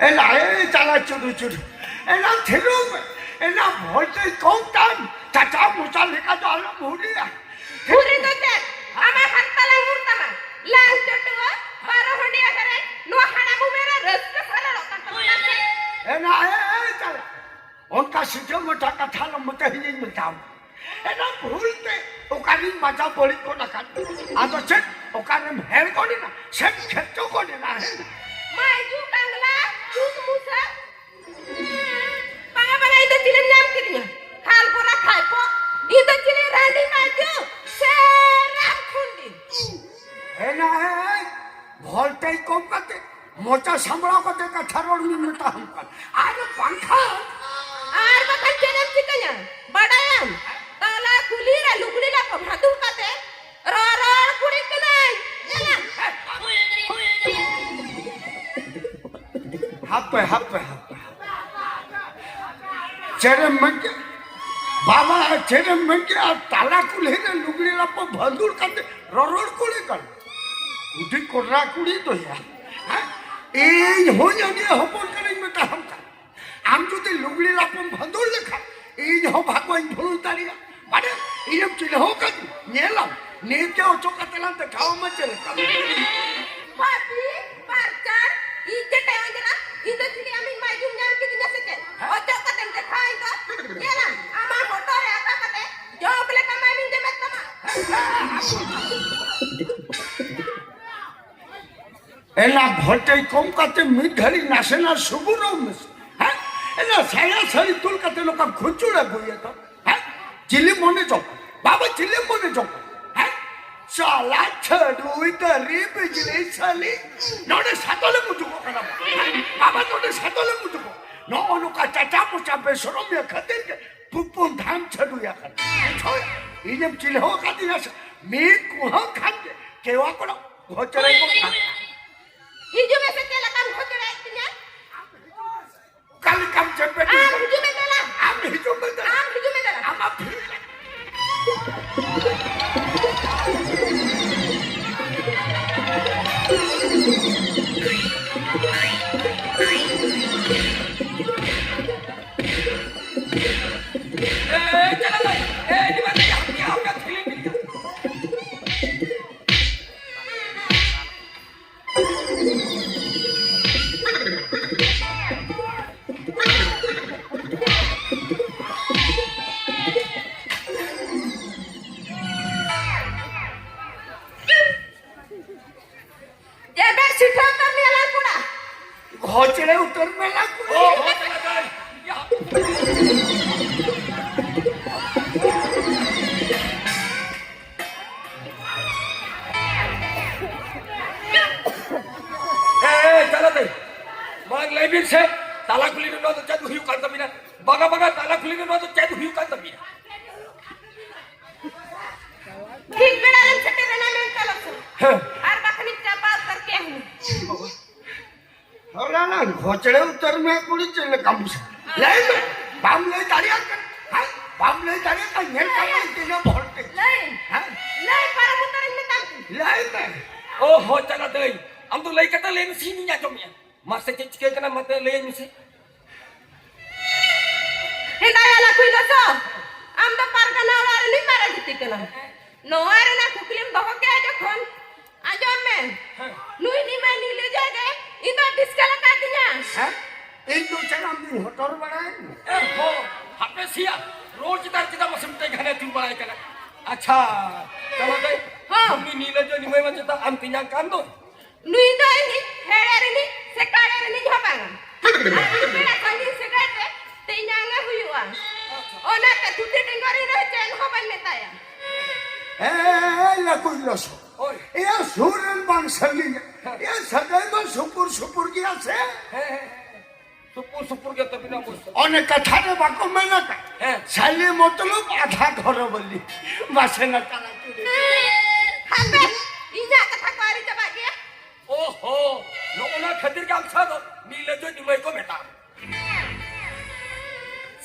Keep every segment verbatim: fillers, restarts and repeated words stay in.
ᱮᱱᱟ, ᱮ ᱪᱟᱞᱟ ᱪᱩᱰᱩ ᱪᱩᱰᱩ᱾ ᱮᱱᱟ ᱛᱷᱤᱨᱩᱢ, ᱮᱱᱟ ᱵᱷᱚᱞᱴᱮᱡᱽ ᱠᱚᱢ ᱛᱟᱢ, ᱪᱟᱪᱟ ᱢᱚᱪᱟ ᱞᱮᱠᱟ ᱫᱚ ᱟᱞᱚᱢ ᱦᱩᱨᱤᱭᱟ᱾ ᱦᱩᱨᱤ ᱫᱚ ᱪᱮᱫ? ᱟᱢᱟᱜ ᱦᱟᱨᱛᱟ ᱞᱟᱝ ᱦᱩᱨ ᱛᱟᱢᱟ᱾ ᱞᱟᱝ ᱪᱟᱹᱴᱩᱣᱟᱹ, ᱵᱟᱨᱚ ᱦᱟᱺᱰᱤ ᱟᱠᱷᱲᱟ ᱨᱮ ᱱᱚᱣᱟ ᱦᱟᱲᱟᱢ ᱩᱢᱮᱨ ᱨᱮ ᱨᱟᱹᱥᱠᱟᱹ ᱥᱟᱞᱟᱲᱚᱜ ᱠᱟᱱ ᱛᱟᱵᱚᱱᱟ ᱥᱮ? ᱮᱱᱟ, ᱮ, ᱮ, ᱪᱟᱞᱟ᱾ ᱚᱱᱠᱟ ᱥᱤᱴᱟᱹ ᱢᱟᱴᱟ ᱠᱟᱛᱷᱟ ᱟᱞᱚᱢ ᱢᱮᱛᱟᱹᱧᱟᱹᱧ ᱢᱮᱛᱟᱢ᱾ ᱮᱱᱟ ᱵᱷᱩᱞ ᱛᱮ ᱚᱠᱟᱨᱤᱧ ᱵᱟᱡᱟᱣ ᱵᱟᱹᱲᱤᱡ ᱜᱚᱫ ᱟᱠᱟᱫ᱾ ᱟᱫᱚ ᱪᱮᱫ, ᱚᱠᱟᱨᱮᱢ ᱦᱮᱲ ᱜᱚᱫ ᱮᱱᱟ? ᱥᱮᱢ ᱠᱷᱮᱛᱪᱚ ᱜᱚᱫ ᱮᱱᱟ? ᱦᱮᱸ? ᱢᱟᱭᱡᱩ ᱠᱟᱝᱞᱟ, ᱪᱩᱛ ᱢᱩᱥᱟ᱾ ᱵᱟᱝᱟ, ᱵᱟᱝᱟ, ᱤᱧ ᱫᱚ ᱪᱤᱞᱤᱢ ᱧᱟᱢ ᱠᱤᱫᱤᱧᱟ? ᱦᱟᱞ ᱜᱚᱨᱟ ᱠᱷᱟᱭ ᱯᱚ᱾ ᱤᱧ ᱫᱚ ᱪᱤᱞᱤ ᱨᱟᱱᱤ ᱢᱟᱭᱡᱩ ᱥᱮ ᱨᱟᱢ ᱠᱷᱩᱱᱰᱤ? ᱮᱱᱟ, ᱮ, ᱮ, ᱵᱷᱚᱞᱴᱮᱡᱽ ᱠᱚᱢ ᱠᱟᱛᱮ, ᱢᱚᱪᱟ ᱥᱟᱢᱵᱲᱟᱣ ᱠᱟᱛᱮ ᱠᱟᱛᱷᱟ ᱨᱚᱲ ᱢᱤᱧ ᱢᱮᱛᱟ ᱦᱟᱢ ᱠᱟᱱ᱾ ᱟᱨ ᱵᱟᱝᱠᱷᱟᱱ ᱟᱨ ᱵᱟᱠᱷᱟᱱ ᱪᱮᱫ ᱮᱢ ᱪᱤᱠᱟᱹᱧᱟ? ᱵᱟᱰᱟᱭᱟᱢ, ᱛᱟᱞᱟ ᱠᱩᱞᱦᱤ ᱨᱮ ᱞᱩᱜᱽᱲᱤ ᱞᱟᱯᱚ ᱵᱷᱟᱸᱫᱩᱲ ᱠᱟᱛᱮ ᱨᱚᱨᱚᱲ ᱠᱩᱲᱤ ᱠᱟᱹᱱᱟᱹᱧ᱾ ᱧᱮᱞᱟᱢ᱾ ᱦᱟᱯᱮ, ᱦᱟᱯᱮ, ᱦᱟᱯᱮ, ᱦᱟᱯᱮ᱾ ᱪᱮᱫ ᱮᱢ ᱢᱮᱱ ᱠᱮᱫ? ᱵᱟᱵᱟ, ᱪᱮᱫ ᱮᱢ ᱢᱮᱱ ᱠᱮᱫ? ᱟᱨ ᱛᱟᱞᱟ ᱠᱩᱞᱦᱤ ᱨᱮ ᱞᱩᱜᱽᱲᱤ ᱞᱟᱯᱚ ᱵᱷᱟᱸᱫᱩᱲ ᱠᱟᱛᱮ ᱨᱚᱨᱚᱲ ᱠᱩᱲᱤ ᱠᱟᱱᱟ? ᱵᱩᱰᱷᱤ ᱠᱚᱲᱟ ᱠᱩᱲᱤ ᱫᱚᱭᱟ᱾ ᱦᱮᱸ? ᱤᱧ ᱦᱚᱸᱧ ᱟᱹᱰᱤ ᱦᱚᱯᱚᱱ ᱠᱟᱹᱱᱟᱹᱧ ᱢᱮᱛᱟᱢ ᱠᱟᱱᱟ᱾ ᱟᱢ ᱡᱩᱫᱤ ᱞᱩᱜᱽᱲᱤ ᱞᱟᱯᱚᱢ ᱵᱷᱟᱸᱫᱩᱲ ᱞᱮᱠᱷᱟᱱ, ᱤᱧ ᱦᱚᱸ ᱵᱷᱟᱜᱚᱧ ᱵᱷᱩᱞ ᱫᱟᱲᱮᱭᱟᱜᱼᱟ᱾ ᱢᱟᱱᱮ, ᱤᱧᱮᱢ ᱪᱤᱱᱦᱟᱹᱣ ᱠᱟᱫᱤᱧ? ᱧᱮᱞᱟᱢ, ᱱᱤᱛ ᱜᱮ ᱚᱪᱚᱜ ᱠᱟᱛᱮ ᱞᱟᱝ ᱫᱮᱠᱷᱟᱣ ᱟᱢᱟ ᱪᱮᱫ ᱞᱮᱠᱟ᱾ ᱵᱟᱹᱛᱤ, ᱯᱟᱨᱪᱟᱨ, ᱤᱧ ᱡᱮ ᱴᱟᱭᱚᱝ ᱡᱮᱨᱟ, ᱤᱧ ᱫᱚ ᱪᱤᱞᱤ ᱟᱢᱤᱧ ᱢᱟᱭᱡᱩᱢ ᱧᱟᱢ ᱠᱤᱫᱤᱧᱟ ᱥᱮ ᱪᱮᱫ? ᱚᱪᱚᱜ ᱠᱟᱛᱮᱢ ᱫᱮᱠᱷᱟᱣ ᱤᱧ ᱫᱚ᱾ ᱧᱮᱞᱟᱢ, ᱟᱢᱟᱜ ᱦᱚᱴᱚᱜ ᱨᱮ ᱟᱠᱟ ᱠᱟᱛᱮ ᱡᱚᱜ ᱞᱮᱠᱟ ᱢᱟᱭᱢᱤᱧ ᱡᱚᱢᱮᱫ ᱛᱟᱢᱟ᱾ ᱮᱱᱟ ᱵᱷᱚᱞᱴᱮᱡᱽ ᱠᱚᱢ ᱠᱟᱛᱮ ᱢᱤᱫ ᱜᱷᱟᱹᱲᱤᱡ ᱱᱟᱥᱮᱱᱟᱜ ᱥᱩᱜᱩᱨᱚᱜ ᱢᱮᱥᱮ᱾ ᱦᱮᱸ? ᱮᱱᱟ ᱥᱟᱭᱟ ᱥᱟᱹᱲᱤ ᱛᱩᱞ ᱠᱟᱛᱮ ᱱᱚᱝᱠᱟ ᱠᱷᱩᱪᱩᱲ ᱟᱹᱜᱩᱭᱮᱫ ᱫᱚ᱾ ᱦᱮᱸ? ᱪᱤᱞᱤ ᱢᱚᱱᱮ ᱡᱚᱝ? ᱵᱟᱵᱟ ᱪᱤᱞᱤ ᱢᱚᱱᱮ ᱡᱚᱝ? ᱦᱮᱸ? ᱥᱟᱞᱟ ᱪᱷᱟᱹᱰᱩᱭ ᱫᱟᱨᱤ ᱵᱤᱡᱽᱞᱤ ᱥᱟᱞᱤ᱾ ᱱᱚᱰᱮ ᱥᱟᱫᱚᱞᱮᱢ ᱩᱫᱩᱜᱚᱜ ᱠᱟᱱᱟ᱾ ᱦᱮᱸ? ᱵᱟᱵᱟ ᱱᱚᱰᱮ ᱥᱟᱫᱚᱞᱮᱢ ᱩᱫᱩᱜᱚᱜ᱾ ᱱᱚᱜᱼᱚ ᱱᱚᱝᱠᱟ ᱪᱟᱪᱟ ᱯᱚᱪᱟ ᱵᱮᱥᱚᱨᱚᱢᱤᱭᱟᱹ ᱠᱷᱟᱹᱛᱤᱨ ᱜᱮ ᱯᱩᱯᱩᱱ ᱫᱷᱟᱢ ᱪᱷᱟᱹᱰᱩᱭᱟ ᱠᱟᱱᱟ᱾ ᱵᱩᱡᱷᱟᱹᱣ? ᱤᱧᱮᱢ ᱪᱤᱱᱦᱟᱹᱣ ᱠᱟᱫᱤᱧᱟ ᱥᱮ? ᱢᱤᱫ ᱠᱩᱦᱟᱹ ᱠᱷᱟᱱ ᱜᱮ ᱠᱮᱣᱟ ᱠᱚᱲᱟ ᱜᱷᱚᱪᱨᱮ ᱠᱚ ᱠᱷᱟᱱ᱾ ᱦᱤᱡᱩᱜ ᱢᱮᱥᱮ, ᱪᱮᱫ ᱞᱮᱠᱟᱢ ᱜᱷᱚᱪᱨᱮᱭᱮᱫ ᱛᱤᱧᱟ? ᱚᱠᱟ ᱞᱮᱠᱟᱢ ᱪᱮᱯᱮᱫ ᱟᱢ ᱤᱧᱟ? ᱦᱤᱡᱩᱜ ᱢᱮ ᱫᱮᱞᱟ᱾ ᱟᱢ ᱦᱤᱡᱩᱜ ᱢᱮ ᱫᱮᱞᱟ᱾ ᱟᱢ ᱦᱤᱡᱩᱜ ᱢᱮ ᱫᱮᱞᱟ᱾ ᱟᱢᱟᱜ ᱯᱷᱤᱨ ᱡᱮᱵᱮᱨ ᱥᱤᱴᱷᱟᱹ ᱩᱛᱟᱹᱨ ᱢᱮ ᱞᱟᱝ ᱠᱚᱲᱟ᱾ ᱜᱷᱚᱪᱲᱮ ᱩᱛᱟᱹᱨ ᱢᱮ ᱞᱟᱝ ᱠᱚᱲᱟ᱾ ᱚ, ᱜᱷᱚᱪᱲᱮ ᱫᱟᱹᱭ᱾ ᱭᱟ᱾ ᱮ, ᱮ, ᱛᱟᱞᱟ ᱫᱟᱹᱭ᱾ ᱢᱟᱲᱟᱝ ᱞᱟᱹᱭ ᱵᱤᱱ ᱥᱮ, ᱛᱟᱞᱟ ᱠᱩᱞᱦᱤ ᱨᱮ ᱱᱚᱣᱟ ᱫᱚ ᱪᱮᱫ ᱦᱩᱭᱩᱜ ᱠᱟᱱ ᱛᱟᱹᱵᱤᱱᱟ? ᱵᱟᱝᱟ, ᱵᱟᱝᱟ, ᱛᱟᱞᱟ ᱠᱩᱞᱦᱤ ᱨᱮ ᱱᱚᱣᱟ ᱫᱚ ᱪᱮᱫ ᱦᱩᱭᱩᱜ ᱠᱟᱱ ᱛᱟᱹᱵᱤᱱᱟ? ᱴᱷᱤᱠ ᱵᱮᱲᱟ ᱨᱮᱢ ᱥᱮᱴᱮᱨ ᱮᱱᱟ ᱢᱮᱱᱛᱮ ᱞᱚᱥᱚᱫ᱾ ᱦᱮᱸ᱾ ᱟᱨ ᱵᱟᱠᱷᱟᱱᱤᱧ ᱪᱟᱯᱟ ᱩᱛᱟᱹᱨ ᱠᱮᱭᱟ ᱦᱩᱱᱟᱹᱝ᱾ ᱦᱚᱞᱟ ᱱᱟ ᱜᱷᱚᱪᱲᱮ ᱩᱛᱟᱹᱨ ᱢᱮ ᱠᱩᱲᱤ, ᱪᱮᱫ ᱞᱮᱠᱟᱢ ᱵᱩᱡᱷᱟᱹᱣ? ᱞᱟᱹᱭ ᱢᱮ, ᱵᱟᱢ ᱞᱟᱹᱭ ᱫᱟᱲᱮᱭᱟᱜ ᱠᱟᱱᱟ? ᱦᱮᱸ? ᱵᱟᱢ ᱞᱟᱹᱭ ᱫᱟᱲᱮᱭᱟᱜ ᱠᱟᱱᱟ? ᱧᱮᱞ ᱠᱟᱜ ᱢᱮ ᱛᱤᱱᱟᱹᱜ ᱵᱷᱚᱞᱴᱮᱡᱽ᱾ ᱞᱟᱹᱭ᱾ ᱦᱮᱸ? ᱞᱟᱹᱭ ᱯᱟᱨᱚᱢ ᱩᱛᱟᱹᱨᱟᱹᱧ ᱢᱮᱛᱟᱢ ᱠᱟᱱᱟ᱾ ᱞᱟᱹᱭ ᱢᱮ᱾ ᱚ ᱦᱚ, ᱪᱟᱞᱟ ᱫᱟᱹᱭ, ᱟᱢ ᱫᱚ ᱞᱟᱹᱭ ᱠᱟᱛᱮ ᱞᱟᱹᱭ ᱢᱮ ᱥᱮ, ᱤᱧᱤᱧ ᱟᱸᱡᱚᱢᱮᱜᱼᱟ᱾ ᱢᱟᱥᱮ ᱪᱮᱫ ᱪᱤᱠᱟᱹ ᱠᱟᱱᱟ, ᱢᱟᱥᱮ ᱞᱟᱹᱭᱟᱹᱧ ᱢᱮᱥᱮ᱾ ᱦᱮᱸᱫᱟ ᱭᱟᱞᱟ ᱠᱩᱭᱞᱟᱹ ᱥᱚ, ᱟᱢ ᱫᱚ ᱯᱟᱨᱜᱟᱱᱟ ᱚᱲᱟᱜ ᱨᱤᱱᱤᱡ ᱢᱟᱨᱟᱝ ᱜᱤᱛᱤ ᱠᱟᱱᱟᱢ᱾ ᱱᱚᱣᱟ ᱨᱮᱱᱟᱜ ᱠᱩᱠᱞᱤᱢ ᱫᱚᱦᱚ ᱠᱮᱫᱟ ᱡᱚᱠᱷᱚᱱ, ᱟᱸᱡᱚᱢ ᱢᱮ᱾ ᱦᱮᱸ᱾ ᱱᱩᱭ ᱱᱤᱢᱟᱹ ᱱᱤᱞᱟᱹᱡᱚᱭ ᱜᱮ ᱤᱧ ᱫᱚ ᱰᱤᱥᱠᱟᱞ ᱟᱠᱟᱫᱤᱧᱟ᱾ ᱦᱮᱸ? ᱤᱧ ᱫᱚ ᱪᱮᱫ ᱟᱢ ᱫᱩᱧ ᱦᱚᱴᱚᱨ ᱵᱟᱲᱟᱭᱮᱫ ᱢᱮ? ᱮ ᱦᱚ, ᱦᱟᱯᱮ ᱥᱮᱭᱟ, ᱨᱚᱲ ᱪᱮᱛᱟᱱ ᱪᱮᱫᱟᱜ ᱢᱟᱥᱮ ᱢᱤᱫᱴᱮᱡ ᱜᱷᱟᱱᱮ ᱛᱤᱧ ᱵᱟᱲᱟᱭ ᱠᱟᱱᱟ? ᱟᱪᱪᱷᱟ, ᱪᱟᱞᱟᱣ ᱫᱟᱹᱭ, ᱦᱚᱸ᱾ ᱩᱱᱤ ᱱᱤᱞᱟᱹᱡᱚᱭ ᱱᱤᱢᱟᱹᱭ ᱢᱟ ᱪᱮᱫᱟᱜ ᱟᱢ ᱛᱮᱧᱟᱝ ᱠᱟᱱ ᱫᱚ? ᱱᱩᱭ ᱫᱚ ᱤᱧᱤᱡ ᱦᱮᱲᱮ ᱨᱤᱱᱤᱡ ᱥᱮ ᱠᱟᱲᱮ ᱨᱤᱱᱤᱡ ᱦᱚᱸ ᱵᱟᱝᱟ᱾ ᱟᱨ ᱤᱧ ᱯᱮᱲᱟ ᱥᱟᱺᱜᱤᱧ ᱥᱟᱹᱜᱟᱹᱭ ᱛᱮ ᱛᱮᱧᱟᱝ ᱮ ᱦᱩᱭᱩᱜᱼᱟ᱾ ᱚᱱᱟᱛᱮ ᱛᱷᱩᱛᱤ ᱴᱮᱸᱜᱚᱨ ᱤᱧ ᱨᱮᱦᱚᱸ ᱪᱮᱫ ᱦᱚᱸ ᱵᱟᱹᱧ ᱢᱮᱛᱟᱭᱟ᱾ ᱮ ᱞᱟᱹᱠᱩᱡ ᱞᱚᱥᱚ᱾ ᱦᱳᱭ᱾ ᱮᱭᱟ ᱥᱩᱨ ᱨᱮᱱ ᱵᱟᱝ ᱥᱟᱺᱜᱤᱧ᱾ ᱦᱮᱸ᱾ ᱮᱭᱟ ᱥᱟᱹᱜᱟᱹᱭ ᱫᱚ ᱥᱩᱯᱩᱨ ᱥᱩᱯᱩᱨ ᱜᱮᱭᱟ ᱥᱮ? ᱦᱮᱸ, ᱦᱮᱸ, ᱦᱮᱸ᱾ ᱥᱩᱯᱩᱨ ᱥᱩᱯᱩᱨ ᱜᱮ ᱛᱟᱹᱵᱤᱱᱟ ᱵᱚᱭᱥᱟ᱾ ᱚᱱᱮ ᱠᱟᱛᱷᱟ ᱨᱮ ᱵᱟᱠᱚ ᱢᱮᱱ ᱟᱠᱟᱫ? ᱦᱮᱸ᱾ ᱥᱟᱞᱤ ᱢᱚᱛᱞᱚᱵ ᱟᱫᱷᱟ ᱜᱷᱚᱨᱚ ᱵᱟᱹᱞᱤ᱾ ᱢᱟᱥᱮ ᱱᱟ ᱛᱟᱞᱟ ᱠᱩᱞᱦᱤ᱾ ᱦᱟᱯᱮ, ᱤᱧᱟᱹᱜ ᱠᱟᱛᱷᱟ ᱠᱚ ᱟᱹᱣᱨᱤ ᱪᱟᱵᱟᱜ ᱜᱮᱭᱟ᱾ ᱳᱦᱳ, ᱱᱚᱜᱼᱚ ᱱᱟ ᱠᱷᱟᱹᱛᱤᱨ ᱜᱮ ᱟᱢ ᱥᱟᱶ ᱫᱚ ᱱᱤᱞᱟᱹᱡᱚ ᱱᱤᱢᱟᱹᱭ ᱠᱚ ᱢᱮᱛᱟᱜᱼᱟ᱾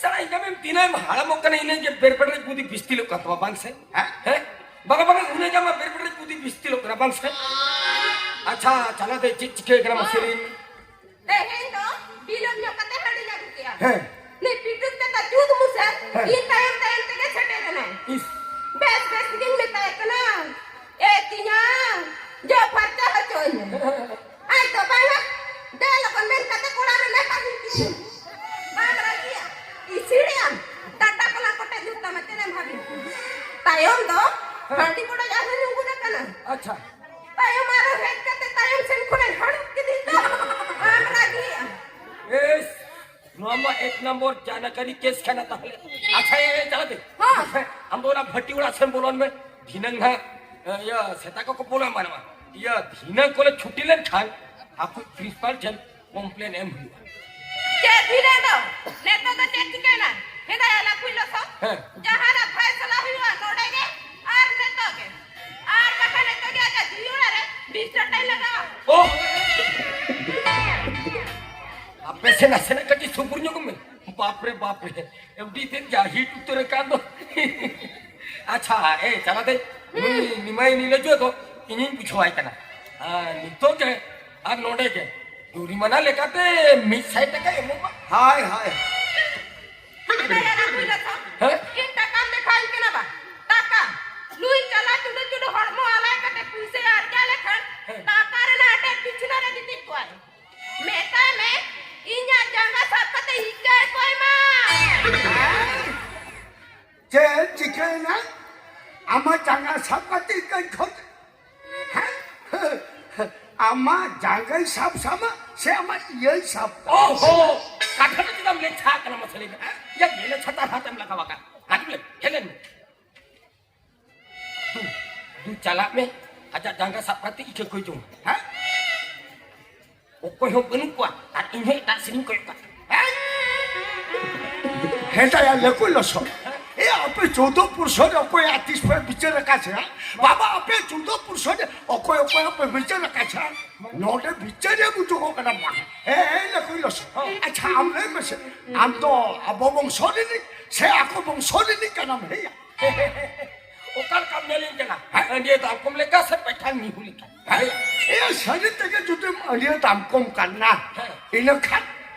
ᱥᱟᱞᱟ, ᱤᱧ ᱫᱚ ᱛᱤᱱᱟᱹᱜ ᱮᱢ ᱦᱟᱲᱟᱢᱚᱜ ᱠᱟᱱᱟ, ᱤᱱᱟᱹᱜ ᱜᱮ ᱵᱮᱨ ᱵᱮᱨ ᱨᱮ ᱵᱩᱫᱷᱤ ᱵᱤᱥᱛᱤᱞᱚᱜ ᱠᱟᱱ ᱛᱟᱢᱟ, ᱵᱟᱝ ᱥᱮ? ᱦᱮᱸ? ᱦᱮᱸ? ᱵᱟᱝᱟ, ᱵᱟᱝᱟ, ᱩᱱᱟᱹᱜ ᱜᱮ ᱟᱢᱟᱜ ᱵᱮᱨ ᱵᱮᱨ ᱨᱮ ᱵᱩᱫᱷᱤ ᱵᱤᱥᱛᱤᱞᱚᱜ ᱠᱟᱱᱟ, ᱵᱟᱝ ᱥᱮ? ᱟᱪᱪᱷᱟ, ᱪᱟᱞᱟᱣ ᱫᱚ ᱪᱮᱫ ᱪᱤᱠᱟᱹ ᱠᱟᱱᱟ, ᱢᱟᱥᱮ ᱞᱟᱹᱭ ᱢᱮ᱾ ᱛᱮᱦᱮᱧ ᱫᱚ ᱵᱤᱞᱚᱢ ᱧᱚᱜ ᱠᱟᱛᱮ ᱦᱟᱺᱰᱤᱧ ᱟᱹᱜᱩ ᱠᱮᱜᱼᱟ᱾ ᱦᱮᱸ᱾ ᱱᱩᱭ ᱯᱤᱴᱩᱠ ᱛᱮ ᱛᱟ ᱡᱩᱛ ᱢᱩᱥᱟᱹᱨ, ᱦᱮᱸ᱾ ᱤᱧ ᱛᱟᱭᱚᱢ ᱛᱟᱭᱚᱢ ᱛᱮᱜᱮ ᱥᱮᱴᱮᱨ ᱮᱱᱟᱭ᱾ ᱤᱥ᱾ ᱵᱮᱥ ᱵᱮᱥ ᱜᱤᱧ ᱢᱮᱛᱟᱭ ᱠᱟᱱᱟ, "ᱮ ᱛᱮᱧᱟᱝ, ᱡᱚᱜ ᱯᱷᱟᱨᱪᱟ ᱦᱚᱪᱚᱧ ᱢᱮ᱾" ᱱᱚᱢᱵᱚᱨ ᱡᱟᱱᱟᱠᱟᱨᱤ ᱠᱮᱥ ᱠᱟᱱᱟ ᱛᱟᱦᱞᱮ᱾ ᱟᱪᱪᱷᱟ, ᱮ, ᱮ, ᱪᱟᱞᱟᱜ ᱛᱮ᱾ ᱦᱚᱸ᱾ ᱟᱢ ᱫᱚ ᱚᱱᱟ ᱵᱷᱟᱹᱴᱤ ᱚᱲᱟᱜ ᱥᱮᱱ ᱵᱚᱞᱚᱱ ᱢᱮ᱾ ᱫᱷᱤᱱᱟᱹᱝ ᱦᱟᱸᱜ, ᱮ, ᱤᱭᱟᱹ, ᱥᱮᱛᱟ ᱠᱚᱠᱚ ᱯᱚᱱᱟ ᱢᱟᱱᱣᱟ᱾ ᱤᱭᱟᱹ, ᱫᱷᱤᱱᱟᱹᱝ ᱠᱚᱞᱮ ᱪᱷᱩᱴᱤ ᱞᱮᱱᱠᱷᱟᱱ ᱟᱠᱚ ᱯᱨᱤᱱᱥᱤᱯᱟᱞ ᱴᱷᱮᱱ ᱠᱚᱢᱯᱞᱮᱱ ᱮᱢ ᱦᱩᱭᱩᱜᱼᱟ᱾ ᱪᱮᱫ ᱫᱷᱤᱱᱟᱹᱝ ᱫᱚ? ᱱᱤᱛᱚᱜ ᱫᱚ ᱪᱮᱫ ᱪᱤᱠᱟᱹᱭᱮᱱᱟ? ᱦᱮᱸᱫᱟ ᱭᱟᱞᱟ ᱠᱩᱭᱞᱟᱹ ᱥᱚ? ᱦᱮᱸ᱾ ᱡᱟᱦᱟᱱᱟᱜ ᱯᱷᱟᱭᱥᱟᱞᱟ ᱦᱩᱭᱩᱜᱼᱟ ᱱᱚᱰᱮ ᱜᱮ ᱟᱨ ᱱᱤᱛᱚᱜ ᱜᱮ᱾ ᱟᱨ ᱵᱟᱠᱷᱟᱱ ᱱᱤᱛᱚᱜ ᱜᱮ ᱟᱡᱟᱜ ᱡᱤᱣᱤ ᱚᱲᱟᱜ ᱨᱮ ᱵᱤᱥ ᱴᱟᱴᱟᱭ ᱞᱟᱜᱟᱣᱟ᱾ ᱳ! ᱟᱯᱮ ᱥᱮ ᱱᱟᱥᱮᱱᱟᱜ ᱠᱟᱹᱴᱤᱡ ᱥᱩᱯᱩᱨ ᱧᱚᱜ ᱢᱮ᱾ ᱵᱟᱯ ᱨᱮ, ᱵᱟᱯ ᱨᱮ᱾ ᱮᱵᱰᱤ ᱛᱮᱫ ᱡᱟ ᱦᱤᱴ ᱩᱛᱟᱹᱨ ᱟᱠᱟᱱ ᱫᱚ᱾ ᱟᱪᱪᱷᱟ, ᱮ, ᱪᱟᱞᱟᱜ ᱛᱮ, ᱱᱩᱭ ᱱᱤᱢᱟᱭ ᱱᱤᱞᱟᱹᱡᱚ ᱫᱚ ᱤᱧᱤᱧ ᱵᱩᱡᱷᱟᱹᱣᱟᱭ ᱠᱟᱱᱟ᱾ ᱟᱨ ᱱᱤᱛᱚᱜ ᱜᱮ ᱟᱨ ᱱᱚᱰᱮ ᱜᱮ ᱡᱩᱨᱤᱢᱟᱱᱟ ᱞᱮᱠᱟᱛᱮ ᱢᱤᱫ ᱥᱟᱭ ᱴᱟᱠᱟᱭ ᱮᱢᱚᱜ ᱢᱟ᱾ ᱦᱳᱭ, ᱦᱳᱭ᱾ ᱦᱮᱸ? ᱤᱧ ᱴᱟᱠᱟᱢ ᱫᱮᱠᱷᱟᱣᱟᱹᱧ ᱠᱟᱱᱟ ᱵᱟ? ᱴᱟᱠᱟ? ᱱᱩᱭ ᱪᱟᱞᱟ ᱪᱩᱰᱩ ᱪᱩᱰᱩ ᱦᱚᱲᱢᱚ ᱟᱞᱟᱭ ᱠᱟᱛᱮ ᱯᱩᱭᱥᱟᱹᱭ ᱟᱨᱡᱟᱣ ᱞᱮᱠᱷᱟᱱ ᱦᱮᱸ᱾ ᱴᱟᱠᱟ ᱨᱮᱱᱟᱜ ᱟᱴᱮᱫ ᱵᱤᱪᱷᱱᱟᱹ ᱨᱮ ᱜᱤᱛᱤᱡ ᱠᱚᱜᱼᱟᱭ᱾ ᱢᱮᱛᱟᱭ ᱢᱮ, ᱤᱧᱟᱜ ᱡᱟᱸᱜᱟ ᱥᱟᱵ ᱠᱟᱛᱮ ᱦᱤᱠᱟᱹᱭ ᱠᱚᱭ ᱢᱟ᱾ ᱪᱮᱫ ᱪᱤᱠᱟᱹᱭᱮᱱᱟ? ᱟᱢᱟᱜ ᱡᱟᱸᱜᱟ ᱥᱟᱵ ᱠᱟᱛᱮ ᱦᱤᱠᱟᱹᱭ ᱠᱷᱚᱡ? ᱦᱮᱸ? ᱟᱢᱟᱜ ᱡᱟᱸᱜᱟᱭ ᱥᱟᱵ ᱥᱟᱢᱟ ᱥᱮ ᱟᱢᱟᱜ ᱤᱭᱟᱹᱭ ᱥᱟᱵ ᱛᱟᱢᱟ? ᱳᱦᱳ! ᱠᱟᱛᱷᱟ ᱫᱚ ᱪᱮᱫᱟᱜ ᱮᱢ ᱞᱟᱹᱭ ᱪᱷᱟ ᱠᱟᱱᱟ ᱢᱟᱥᱮ ᱞᱟᱹᱭ ᱢᱮ? ᱦᱮᱸ? ᱭᱟ, ᱜᱮᱞᱮ ᱪᱷᱟᱛᱟ ᱦᱟᱛ ᱮᱢ ᱞᱟᱜᱟᱣ ᱟᱠᱟᱫ᱾ ᱦᱤᱡᱩᱜ ᱢᱮ, ᱦᱮᱡ ᱞᱮᱱ ᱢᱮ᱾ ᱫᱩ, ᱫᱩ ᱪᱟᱞᱟᱜ ᱢᱮ, ᱟᱡᱟᱜ ᱡᱟᱸᱜᱟ ᱥᱟᱵ ᱠᱟᱛᱮ ᱤᱠᱟᱹ ᱠᱚᱭ ᱡᱚᱝ᱾ ᱦᱮᱸ? ᱚᱠᱚᱭ ᱦᱚᱸ ᱵᱟᱹᱱᱩᱜ ᱠᱚᱣᱟ, ᱟᱨ ᱤᱧ ᱦᱚᱸ ᱮᱴᱟᱜ ᱥᱮᱱ ᱤᱧ ᱠᱚᱭᱚᱜ ᱠᱟᱜ᱾ ᱦᱮᱸ? ᱦᱮᱸ ᱫᱟᱭᱟ, ᱞᱟᱹᱠᱩᱭ ᱞᱚᱥᱚᱫ᱾ ᱮ, ᱟᱯᱮ ᱪᱳᱫᱽᱫᱳ ᱯᱩᱨᱥᱚ ᱨᱮ ᱚᱠᱚᱭᱟᱜ ᱛᱤᱥ ᱯᱮ ᱵᱤᱪᱟᱹᱨ ᱟᱠᱟᱫ ᱥᱮ? ᱵᱟᱵᱟ, ᱟᱯᱮ ᱪᱳᱫᱽᱫᱳ ᱯᱩᱨᱥᱚ ᱨᱮ ᱚᱠᱚᱭ ᱚᱠᱚᱭᱟᱜ ᱯᱮ ᱵᱤᱪᱟᱹᱨ ᱟᱠᱟᱫ ᱥᱮ? ᱱᱚᱰᱮ ᱵᱤᱪᱟᱹᱨ ᱮᱢ ᱩᱪᱩ ᱠᱚ ᱠᱟᱱᱟ ᱵᱟᱝ? ᱦᱮᱸ, ᱦᱮᱸ, ᱞᱟᱹᱠᱩᱭ ᱞᱚᱥᱚᱫ᱾ ᱟᱪᱪᱷᱟ, ᱟᱢ ᱞᱟᱹᱭ ᱢᱮᱥᱮ, ᱟᱢ ᱫᱚ ᱟᱵᱚ ᱵᱚᱝᱥᱚ ᱨᱤᱱᱤᱡ ᱥᱮ ᱟᱠᱚ ᱵᱚᱝᱥᱚ ᱨᱤᱱᱤᱡ ᱠᱟᱱᱟᱢ? ᱦᱮᱸᱭᱟ᱾ ᱚᱠᱟ ᱞᱮᱠᱟᱢ ᱧᱮᱞᱤᱧ ᱠᱟᱱᱟ? ᱦᱮᱸ? ᱟᱹᱰᱤ ᱫᱟᱢ ᱠᱚᱢ ᱞᱮᱠᱟ ᱥᱮ ᱯᱮᱴᱷᱟᱱ ᱢᱤᱦᱩ ᱞᱮᱠᱟ? ᱦᱮᱸ? ᱮᱭᱟ, ᱥᱟᱹᱨᱤ ᱛᱮᱜᱮ ᱡᱩᱫᱤᱢ ᱟᱹᱰᱤ ᱫᱟᱢ ᱠᱚᱢ ᱠᱟᱱᱟ, ᱦᱮᱸ᱾ ᱤᱱᱟᱹ ᱠᱷᱟᱱ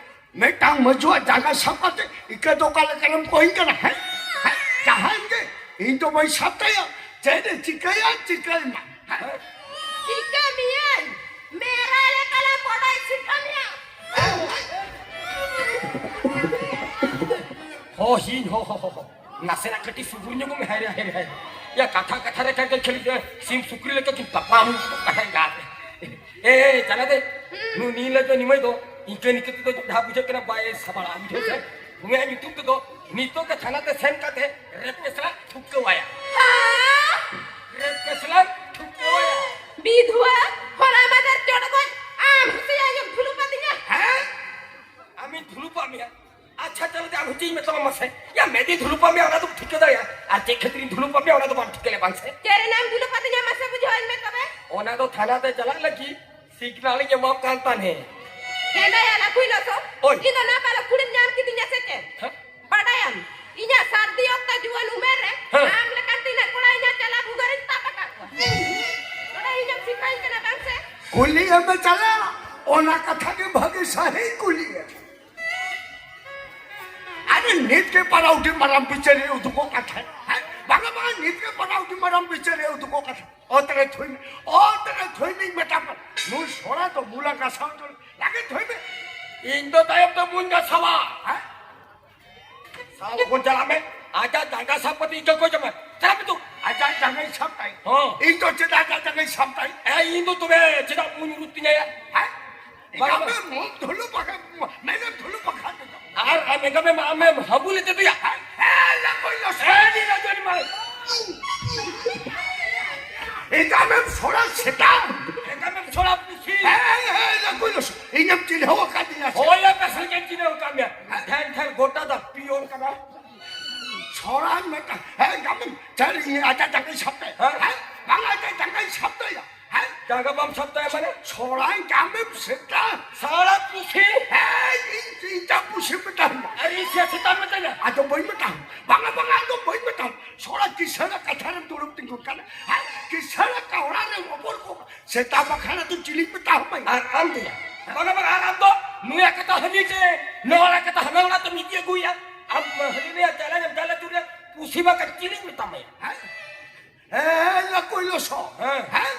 ᱢᱤᱫᱴᱟᱝ ᱢᱟᱹᱡᱩᱣᱟᱜ ᱡᱟᱸᱜᱟ ᱥᱟᱵ ᱠᱟᱛᱮ ᱤᱠᱟᱹ ᱫᱚ ᱚᱠᱟ ᱞᱮᱠᱟᱱᱮᱢ ᱠᱚᱦᱤᱧ ᱠᱟᱱᱟ? ᱦᱮᱸ? ᱦᱮᱸ? ᱡᱟᱦᱟᱸᱭ ᱜᱮ, ᱤᱧ ᱫᱚ ᱵᱟᱹᱧ ᱥᱟᱵ ᱛᱟᱭᱟ᱾ ᱪᱮᱫ ᱮ ᱪᱤᱠᱟᱹᱭᱟ, ᱪᱤᱠᱟᱹᱭ ᱢᱟ? ᱦᱮᱸ? ᱪᱤᱠᱟᱹ ᱢᱮᱭᱟᱹᱧ? ᱢᱮᱨᱟ ᱞᱮᱠᱟᱞᱮ ᱵᱚᱰᱚᱡ ᱥᱤᱴᱷᱟᱹ ᱢᱮᱭᱟ᱾ ᱦᱚ, ᱦᱤᱧ, ᱦᱚ, ᱦᱚ, ᱦᱚ, ᱦᱚ᱾ ᱱᱟᱥᱮᱱᱟᱜ ᱠᱟᱹᱴᱤᱡ ᱥᱩᱜᱩᱨ ᱧᱚᱜᱚᱜ ᱢᱮ, ᱦᱟᱭ ᱨᱮ, ᱦᱟᱭ ᱨᱮ, ᱦᱟᱭ ᱨᱮ᱾ ᱭᱟ, ᱠᱟᱛᱷᱟ, ᱠᱟᱛᱷᱟ ᱨᱮ ᱠᱷᱟᱱ ᱠᱷᱟᱹᱞᱤ ᱥᱤᱢ ᱥᱩᱠᱨᱤ ᱞᱮᱠᱟ ᱠᱤᱱ ᱛᱟᱯᱟᱢ ᱠᱟᱛᱷᱟ ᱜᱟᱛᱮ᱾ ᱮ, ᱮ, ᱪᱟᱞᱟᱜ ᱛᱮ᱾ ᱦᱩᱸ᱾ ᱱᱩ-, ᱱᱤ ᱞᱟᱹᱜᱤᱫ ᱱᱤᱢᱟᱹᱭ ᱫᱚ ᱤᱱᱠᱟᱹ ᱱᱤᱠᱟᱹ ᱛᱮᱫᱚ ᱡᱟᱦᱟᱸ ᱵᱩᱡᱷᱟᱹᱜ ᱠᱟᱱᱟ ᱵᱟᱭ ᱥᱟᱵᱟᱲᱟ, ᱵᱩᱡᱷᱟᱹᱣ ᱥᱮ? ᱩᱱᱤᱭᱟᱜ ᱧᱩᱛᱩᱢ ᱛᱮᱫᱚ ᱱᱤᱛᱚᱜ ᱜᱮ ᱛᱷᱟᱱᱟ ᱛᱮ ᱥᱮᱱ ᱠᱟᱛᱮ ᱨᱮᱯ ᱠᱮᱥ ᱞᱟᱝ ᱴᱷᱩᱠᱟᱹᱣᱟᱭᱟ᱾ ᱦᱮᱸ? ᱨᱮᱯ ᱠᱮᱥ ᱞᱟᱝ ᱴᱷᱩᱠᱟᱹᱣᱟᱭᱟ᱾ ᱵᱤᱫᱷᱩᱣᱟᱹ, ᱦᱚᱞᱟ ᱢᱟᱫᱷᱮᱨ ᱪᱚᱰᱜᱚᱡ ᱟᱢ ᱦᱩᱥᱤᱭᱟ ᱧᱚᱜ ᱫᱷᱩᱞᱩᱯ ᱟᱹᱫᱤᱧᱟ᱾ ᱦᱮᱸ? ᱟᱢᱤᱧ ᱫᱷᱩᱞᱩᱯᱟᱜ ᱢᱮᱭᱟ? ᱟᱪᱪᱷᱟ, ᱪᱚᱞᱚ ᱫᱮ, ᱟᱢ ᱦᱚᱸ ᱪᱮᱫ ᱤᱧ ᱢᱮᱛᱟᱢᱟ ᱢᱟᱥᱮ? ᱭᱟ, ᱢᱮᱫᱤ ᱫᱷᱩᱞᱩᱯᱟᱜ ᱢᱮᱭᱟ, ᱚᱱᱟ ᱫᱚᱢ ᱴᱷᱤᱠᱟᱹ ᱫᱟᱲᱮᱭᱟᱜᱼᱟ᱾ ᱟᱨ ᱪᱮᱫ ᱠᱷᱟᱹᱛᱤᱨᱤᱧ ᱫᱷᱩᱞᱩᱯᱟᱜ ᱢᱮᱭᱟ, ᱚᱱᱟ ᱫᱚ ᱵᱟᱢ ᱴᱷᱤᱠᱟᱹ ᱞᱮ ᱵᱟᱝ ᱥᱮ? ᱪᱮᱫ ᱨᱮᱱᱟᱜ ᱮᱢ ᱫᱷᱩᱞᱩᱯ ᱟᱹᱫᱤᱧᱟ, ᱢᱟᱥᱮ ᱵᱩᱡᱷᱟᱹᱣᱟᱹᱧ ᱢᱮ ᱛᱚᱵᱮ? ᱚᱱᱟ ᱫᱚ ᱛᱷᱟᱱᱟ ᱛᱮ ᱪᱟᱞᱟᱜ ᱞᱟᱹᱜᱤᱫ ᱥᱤᱜᱽᱱᱟᱞ ᱤᱧ ᱮᱢᱟᱢ ᱠᱟᱱ ᱛᱟᱦᱮᱸ᱾ ᱦᱮᱸ ᱫᱟᱭᱟ ᱞᱟᱹᱠᱩᱭ ᱞᱚᱥᱚ᱾ ᱳᱭ᱾ ᱤᱧ ᱫᱚ ᱱᱟᱯᱟᱞᱮ ᱠᱩᱲᱤᱢ ᱧᱟᱢ ᱠᱤᱫᱤᱧᱟ ᱥᱮ ᱪᱮᱫ? ᱦᱮᱸ? ᱵᱟᱰᱟᱭᱟᱢ, ᱤᱧᱟᱜ ᱥᱟᱹᱨᱫᱤ ᱚᱠᱛᱮ ᱡᱩᱣᱟᱹᱱ ᱩᱢᱮᱨ ᱨᱮ ᱦᱮᱸ᱾ ᱟᱢ ᱞᱮᱠᱟᱱ ᱛᱤᱱᱟᱹᱜ ᱠᱚᱲᱟ ᱤᱧᱟᱜ ᱪᱟᱞᱟ ᱵᱷᱩᱜᱟᱹᱨᱤᱧ ᱛᱟᱵ ᱟᱠᱟᱫ ᱠᱚᱣᱟ᱾ ᱱᱚᱰᱮ ᱤᱧᱮᱢ ᱥᱤᱠᱷᱟᱹᱧ ᱠᱟᱱᱟ ᱵᱟᱝ ᱥᱮ? ᱠᱩᱞᱤᱭᱮᱢ ᱪᱟᱞᱟ, ᱚᱱᱟ ᱠᱟᱛᱷᱟ ᱜᱮ ᱵᱷᱟᱹᱜᱤ ᱥᱟᱹᱦᱤ ᱠᱩᱞᱤᱭᱮᱢ᱾ ᱟᱨᱮ ᱱᱤᱛ ᱜᱮ ᱯᱟᱲᱟᱣ ᱩᱴᱷᱤ ᱢᱟᱨᱟᱝ ᱵᱤᱪᱟᱹᱨᱤ ᱩᱫᱩᱜᱚᱜ ᱠᱟᱛᱷᱟ᱾ ᱦᱮᱸ? ᱵᱟᱝᱟ, ᱵᱟᱝᱟ, ᱱᱤᱛ ᱜᱮ ᱯᱟᱲᱟᱣ ᱩᱴᱷᱤ ᱢᱟᱨᱟᱝ ᱵᱤᱪᱟᱹᱨᱤ ᱩᱫᱩᱜᱚᱜ ᱠᱟᱛᱷᱟ᱾ ᱚᱛ ᱨᱮ ᱛᱷᱩᱭ ᱢᱮ, ᱚᱛ ᱨᱮ ᱛᱷᱩᱭ ᱢᱮᱧ ᱢᱮᱛᱟᱢ ᱠᱟᱱᱟ᱾ ᱱᱩᱭ ᱥᱚᱲᱟ ᱫᱚ ᱢᱩᱞᱟ ᱜᱟᱥᱟᱣ ᱫᱚ ᱞᱟᱜᱮ ᱛᱷᱩᱭ ᱢᱮ᱾ ᱤᱧ ᱫᱚ ᱛᱟᱭᱚᱢ ᱫᱚ ᱵᱟᱹᱧ ᱜᱟᱥᱟᱣᱟ᱾ ᱦᱮᱸ? ᱥᱟᱞ ᱦᱚᱯᱚᱱ ᱪᱟᱞᱟᱜ ᱢᱮ᱾ ᱟᱡᱟᱜ ᱡᱟᱸᱜᱟ ᱥᱟᱵ ᱠᱟᱛᱮ ᱤᱠᱟᱹ ᱠᱚ ᱡᱚᱢᱟ᱾ ᱪᱟᱞᱟᱜ ᱢᱮ ᱛᱚ᱾ ᱟᱡᱟᱜ ᱡᱟᱸᱜᱟᱭ ᱥᱟᱵ ᱛᱟᱭ᱾ ᱦᱚᱸ᱾ ᱤᱧ ᱫᱚ ᱪᱮᱫᱟᱜ ᱟᱡᱟᱜ ᱡᱟᱸᱜᱟᱭ ᱥᱟᱵ ᱛᱟᱭ? ᱮ, ᱤᱧ ᱫᱚ ᱛᱚᱵᱮ ᱪᱮᱫᱟᱜ ᱵᱟᱹᱧ ᱩᱨᱩᱫ ᱛᱤᱧᱟᱹᱭᱟ? ᱦᱮᱸ? ᱵᱟᱝ, ᱮᱱᱠᱷᱟᱱ ᱵᱟᱝ᱾ ᱫᱚ ᱢᱩ ᱫᱷᱩᱞᱩ ᱵᱟᱠᱷᱟ, ᱢᱮᱱᱮᱢ ᱫᱷᱩᱞᱩ ᱵᱟᱠᱷᱟ ᱛᱮᱫᱚ᱾ ᱟᱨ ᱟᱢ ᱮᱸᱜᱟᱢᱮᱢ, ᱟᱢᱮᱢ ᱦᱟᱹᱵᱩ ᱞᱮᱫᱮ ᱫᱚᱭᱟ? ᱦᱮᱸ, ᱦᱮᱸ, ᱞᱟᱹᱠᱩᱭ ᱞᱚᱥᱚ᱾ ᱦᱮᱸ, ᱱᱤ ᱨᱟᱡᱚᱱᱤ ᱢᱟᱞ᱾ ᱮᱸᱜᱟᱢᱮᱢ ᱥᱚᱲᱟ ᱥᱮᱛᱟ᱾ ᱮᱸᱜᱟᱢᱮᱢ ᱥᱚᱲᱟ ᱯᱩᱥᱤ᱾ ᱦᱮᱸ, ᱦᱮᱸ, ᱞᱟᱹᱠᱩᱭ ᱞᱚᱥᱚ᱾ ᱤᱧᱮᱢ ᱪᱤᱱᱦᱟᱹᱣ ᱟᱠᱟᱫᱤᱧᱟ ᱥᱮ? ᱦᱳᱭ, ᱟᱯᱮ ᱥᱟᱞ ᱜᱮᱧ ᱪᱤᱱᱦᱟᱹᱣ ᱟᱠᱟᱫ ᱢᱮᱭᱟ᱾ ᱦᱮᱸ? ᱴᱷᱮᱱ ᱴᱷᱮᱱ ᱜᱚᱴᱟ ᱫᱟ ᱯᱤᱭᱳᱱ ᱠᱟᱱᱟ᱾ ᱥᱚᱲᱟᱧ ᱢᱮᱛᱟ-, ᱦᱮᱸ, ᱮᱸᱜᱟᱢᱮᱢ, ᱪᱟᱹᱞ, ᱤᱧ ᱟᱡᱟᱜ ᱡᱟᱸᱜᱟᱧ ᱥᱟᱵ ᱛᱟᱭᱟ᱾ ᱦᱮᱸ? ᱦᱮᱸ? ᱵᱟᱝ, ᱟᱡᱟᱜ ᱡᱟᱸᱜᱟᱧ ᱥᱟᱵ ᱛᱟᱭᱟ᱾ ᱦᱮᱸ? ᱡᱟᱸᱜᱟ ᱵᱟᱢ ᱥᱟᱵ ᱛᱟᱭᱟ ᱢᱟᱱᱮ? ᱥᱚᱲᱟᱧ ᱮᱸᱜᱟᱢᱮᱢ ᱥᱮᱛᱟ᱾ ᱥᱟᱲᱟ ᱯᱩᱥᱤ᱾ ᱦᱮᱸ, ᱤᱧ, ᱤᱧ ᱫᱚ ᱯᱩᱥᱤ ᱢᱮᱛᱟᱢ ᱢᱮ᱾ ᱟᱨ ᱤᱧ ᱥᱮ ᱥᱮᱛᱟ ᱢᱮᱛᱟᱧᱟ? ᱟᱫᱚ ᱵᱟᱹᱧ ᱢᱮᱛᱟᱢ᱾ ᱵᱟᱝᱟ, ᱵᱟᱝᱟ, ᱟᱫᱚ ᱵᱟᱹᱧ ᱢᱮᱛᱟᱢ᱾ ᱥᱚᱲᱟ ᱠᱤᱥᱟᱹᱬᱟᱜ ᱠᱟᱛᱷᱟ ᱨᱮᱢ ᱫᱩᱲᱩᱵ ᱛᱤᱸᱜᱩᱱ ᱠᱟᱱᱟ᱾ ᱦᱮᱸ? ᱠᱤᱥᱟᱹᱬᱟᱜ ᱚᱲᱟᱜ ᱨᱮᱢ ᱚᱵᱚᱨ ᱠᱚ ᱥᱮᱛᱟ ᱵᱟᱠᱷᱟᱱ ᱫᱚ ᱪᱤᱞᱤᱧ ᱢᱮᱛᱟ ᱦᱟᱢᱟᱭ? ᱟᱨ ᱟᱢ ᱫᱚᱭᱟ? ᱵᱟᱝᱟ, ᱵᱟᱝᱟ, ᱟᱨ ᱟᱢ ᱫᱚ ᱱᱩᱭᱟᱜ ᱠᱟᱛᱷᱟ ᱦᱟᱹᱱᱤ ᱴᱷᱮᱱ, ᱱᱚᱣᱟ ᱠᱟᱛᱷᱟ ᱦᱟᱱᱟ ᱚᱲᱟᱜ ᱛᱮᱢ ᱤᱫᱤ ᱟᱹᱜᱩᱭᱟ᱾ ᱟᱢ ᱦᱟᱹᱱᱤ ᱱᱩᱭᱟᱜ ᱪᱟᱞᱟᱣ ᱮᱢ ᱪᱟᱞᱟᱣ ᱛᱩᱨ ᱨᱮ ᱯᱩᱥᱤ ᱵᱟᱠᱷᱟᱱ ᱪᱤᱞᱤᱧ ᱢᱮᱛᱟᱢᱟᱭᱟ? ᱦᱮᱸ? ᱦᱮᱸ, ᱞᱟᱹᱠᱩᱭ ᱞᱚᱥᱚ᱾ ᱦᱮᱸ᱾ ᱦᱮᱸ?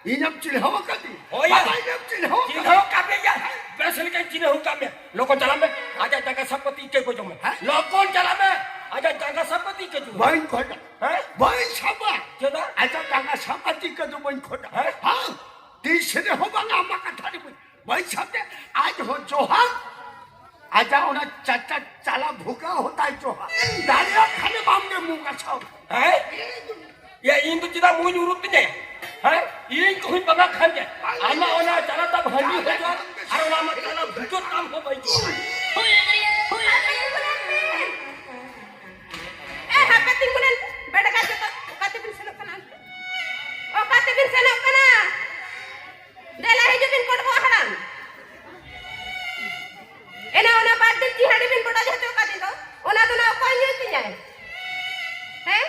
ᱤᱧᱮᱢ ᱪᱤᱱᱦᱟᱹᱣ ᱟᱠᱟᱫᱤᱧ? ᱦᱳᱭ᱾ ᱵᱟᱵᱟ, ᱤᱧᱮᱢ ᱪᱤᱱᱦᱟᱹᱣ ᱟᱠᱟᱫᱤᱧ? ᱪᱤᱱᱦᱟᱹᱣ ᱠᱟᱜ ᱢᱮᱭᱟ᱾ ᱵᱮᱥ ᱞᱮᱠᱟᱧ ᱪᱤᱱᱦᱟᱹᱣ ᱠᱟᱜ ᱢᱮᱭᱟ᱾ ᱞᱚᱜᱚᱱ ᱪᱟᱞᱟᱜ ᱢᱮ, ᱟᱡᱟᱜ ᱡᱟᱸᱜᱟ ᱥᱟᱵ ᱠᱟᱛᱮ ᱤᱠᱟᱹ ᱠᱚ ᱡᱚᱢ ᱢᱮ᱾ ᱦᱮᱸ? ᱞᱚᱜᱚᱱ ᱪᱟᱞᱟᱜ ᱢᱮ, ᱟᱡᱟᱜ ᱡᱟᱸᱜᱟ ᱥᱟᱵ ᱠᱟᱛᱮ ᱤᱠᱟᱹ ᱡᱚᱢ ᱢᱮ᱾ ᱵᱟᱹᱧ ᱠᱷᱚᱡᱟ᱾ ᱦᱮᱸ? ᱵᱟᱹᱧ ᱥᱟᱵᱟ᱾ ᱪᱮᱫᱟᱜ? ᱟᱡᱟᱜ ᱡᱟᱸᱜᱟ ᱥᱟᱵ ᱠᱟᱛᱮ ᱤᱠᱟᱹ ᱫᱚ ᱵᱟᱹᱧ ᱠᱷᱚᱡᱟ᱾ ᱦᱮᱸ? ᱦᱮᱸ? ᱛᱤᱥ ᱨᱮᱦᱚᱸ ᱵᱟᱝᱟ ᱟᱢᱟᱜ ᱠᱟᱛᱷᱟ ᱨᱮ ᱵᱟᱹᱧ ᱵᱟᱹᱧ ᱥᱟᱵ ᱫᱮ, ᱟᱡ ᱦᱚᱸ ᱡᱚᱦᱟᱨ᱾ ᱟᱡᱟᱜ ᱚᱱᱟ ᱪᱟᱪᱟ ᱪᱟᱞᱟ ᱵᱷᱩᱠᱟ ᱦᱚᱸ ᱛᱟᱭ ᱡᱚᱦᱟᱨ᱾ ᱫᱟᱲᱮᱭᱟᱜ ᱠᱷᱟᱱᱮ ᱵᱟᱢ ᱜᱮ ᱢᱩ ᱜᱟᱪᱷᱟᱣ᱾ ᱦᱮᱸ? ᱭᱟ, ᱤᱧ ᱫᱚ ᱪᱮᱫᱟᱜ ᱢᱩᱧ ᱩᱨᱩᱜ ᱛᱤᱧᱟᱹ? ᱦᱮᱸ? ᱤᱧ ᱠᱚᱦᱚᱧ ᱵᱟᱜᱟ ᱠᱷᱟᱱ ᱜᱮ᱾ ᱟᱢᱟᱜ ᱚᱱᱟ ᱪᱟᱞᱟ ᱛᱟᱢ ᱦᱟᱺᱰᱤ ᱦᱚᱸ ᱡᱚᱦᱟᱨ, ᱟᱨ ᱚᱱᱟ ᱟᱢᱟᱜ ᱪᱟᱞᱟ ᱵᱷᱩᱠᱟ ᱛᱟᱢ ᱦᱚᱸ ᱵᱟᱭ ᱡᱚᱦᱟᱨ᱾ ᱮ, ᱦᱟᱯᱮ ᱛᱤᱸᱜᱩ ᱞᱮᱱ, ᱵᱮᱰᱜᱟ ᱡᱚᱛᱚ, ᱚᱠᱟ ᱛᱮᱵᱤᱱ ᱥᱮᱱᱚᱜ ᱠᱟᱱᱟ? ᱚᱠᱟ ᱛᱮᱵᱤᱱ ᱥᱮᱱᱚᱜ ᱠᱟᱱᱟ? ᱫᱮᱞᱟ ᱦᱤᱡᱩᱜ ᱵᱤᱱ ᱠᱚᱴ ᱵᱚᱦᱚᱜ ᱦᱟᱲᱟᱢ᱾ ᱮᱱᱟ ᱚᱱᱟ ᱵᱟᱨ ᱫᱤᱱ ᱪᱤ ᱦᱟᱺᱰᱤ ᱵᱤᱱ ᱵᱚᱰᱚᱡ ᱦᱚᱪᱚ ᱠᱟᱫᱤᱧ ᱫᱚ, ᱚᱱᱟ ᱫᱚ ᱱᱟ ᱚᱠᱚᱭ ᱧᱩᱭ ᱛᱤᱧᱟᱭ? ᱦᱮᱸ?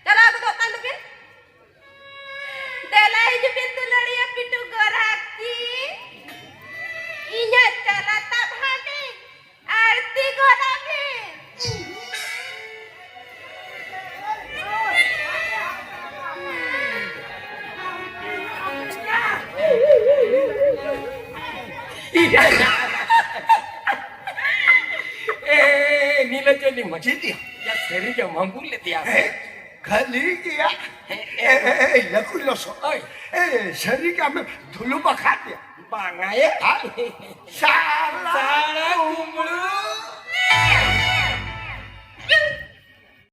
ᱪᱟᱞᱟᱣ ᱜᱚᱫᱚᱜ ᱠᱟᱱ ᱫᱚᱵᱤᱱ᱾ ᱫᱮᱞᱟ ᱦᱤᱡᱩᱜ ᱵᱤᱱ ᱫᱩᱞᱟᱹᱲᱤᱭᱟᱹ ᱯᱤᱴᱩ ᱜᱚᱨᱟᱠᱤ᱾ ᱤᱧᱟᱹᱜ ᱪᱟᱞᱟ ᱛᱟᱵ ᱦᱟᱺᱰᱤ ᱟᱨ ᱛᱤᱸᱜᱩᱱᱟ ᱵᱤᱱ᱾ ᱮ, ᱱᱤᱞᱟᱹᱪᱚᱱᱤ ᱢᱟᱹᱡᱷᱤ ᱫᱤᱭᱟ᱾ ᱭᱟ, ᱥᱟᱹᱨᱤ ᱜᱮ ᱢᱟᱢᱵᱩ ᱞᱮᱫᱮᱭᱟ᱾ ᱦᱮᱸ, ᱠᱷᱟᱹᱞᱤ ᱜᱮᱭᱟ᱾ ᱮ, ᱮ, ᱮ, ᱞᱟᱹᱠᱩ ᱞᱚᱥᱚᱫ᱾ ᱳᱭ᱾ ᱮ, ᱥᱟᱹᱨᱤ ᱜᱮ ᱟᱢᱮᱢ ᱫᱷᱩᱞᱩ ᱵᱟᱠᱷᱟᱡ ᱜᱮᱭᱟ᱾ ᱵᱟᱝᱟ ᱭᱟ᱾ ᱦᱮᱸ? ᱥᱟᱞᱟ᱾ ᱥᱟᱞᱟ᱾